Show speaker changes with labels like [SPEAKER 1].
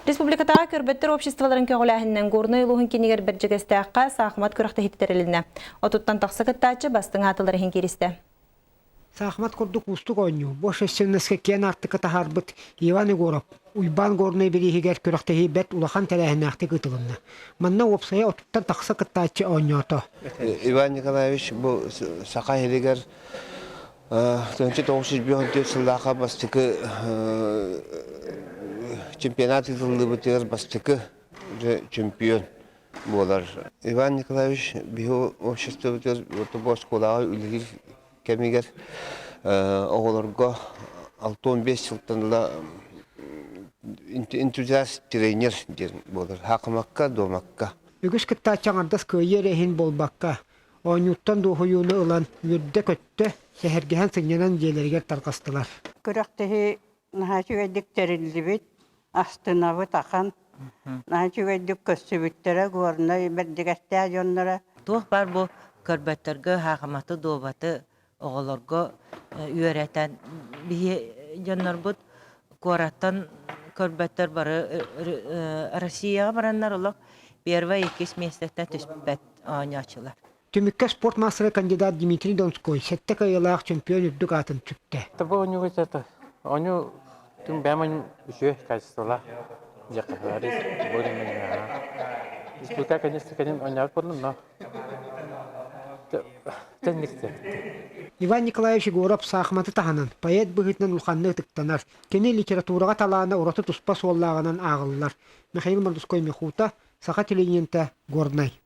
[SPEAKER 1] Республикатааҕы көрбөттөр обществоларын көҕүлээһининэн Горнай улууһун киинигэр Бэрдьигэстээххэ саахымат күрэхтэһиитэ тэрилиннэ. Отуттан тахса кыттааччы бастыҥ аатылар иһин кииристэ.
[SPEAKER 2] Саахымат курдук уустук оонньуу бу общественноска киэн аартыкка таһаарбыт Иван Егоров Уйбаан Горнай бирииһигэр күрэхтэһии бэрт улахан тэрээһиннээхтик ыытылынна. Манна уопсайа отуттан тахса кыттааччы оонньоото.
[SPEAKER 3] Иван Николаевич бу Саха сиригэр 1954 сыллаахха бастакы чемпионат ыытыллыбытыгар бастакы чемпион буолар. Иван Николаевич биһи обществобытыгар бу оскуолаҕа үлэлиир кэмигэр оҕолорго 65 сылтан ыла энтузиаст тренер диэн буолар. Хаакымакка, дуомакка.
[SPEAKER 2] Үгүс кыттааччы аҥардас кыайыы эрэ иһин буолбакка, оонньууттан дуоһуйууну ылан үөрдэ-көттө, сэһэргэһэн сынньанан дьиэлэригэр тарҕастылар.
[SPEAKER 4] Күрэхтэһии наһаа үчүгэйдик тэриллибит, астынабыт ахан. Наһаа үчүгэйдик көрсүбүттэрэ Горнай Бэрдигэстээх дьонноро.
[SPEAKER 5] Туох баар бу көрбөттөргө хаахыматы, дуобаты оҕолорго үөрэтэн биһи дьоннорбут куораттан көрбөттөр бары Россияҕа бараннар олох первый, иккис миэстэттэн түспэт оонньооччулар.
[SPEAKER 2] Түмүккэ спорт маастара кандидат Дмитрий Донской сэттэ кыайыылаах чемпион үрдүк аатын сүктэ.
[SPEAKER 6] Бу оонньууга это оонньуу түҥ бэйэм үчүгэй качестволаах диэххэ Республика конечно кэлин оонньообут буоллум но
[SPEAKER 2] Иван Николаевич Егоров саахыматы таһынан поэт быһыытынан улаханнык ытыктанар. Кини литератураҕа талаана ураты туспа суоллааҕынан ааҕыллар. Михаил Мордовской Михута, Саха телевидениета, Горнай.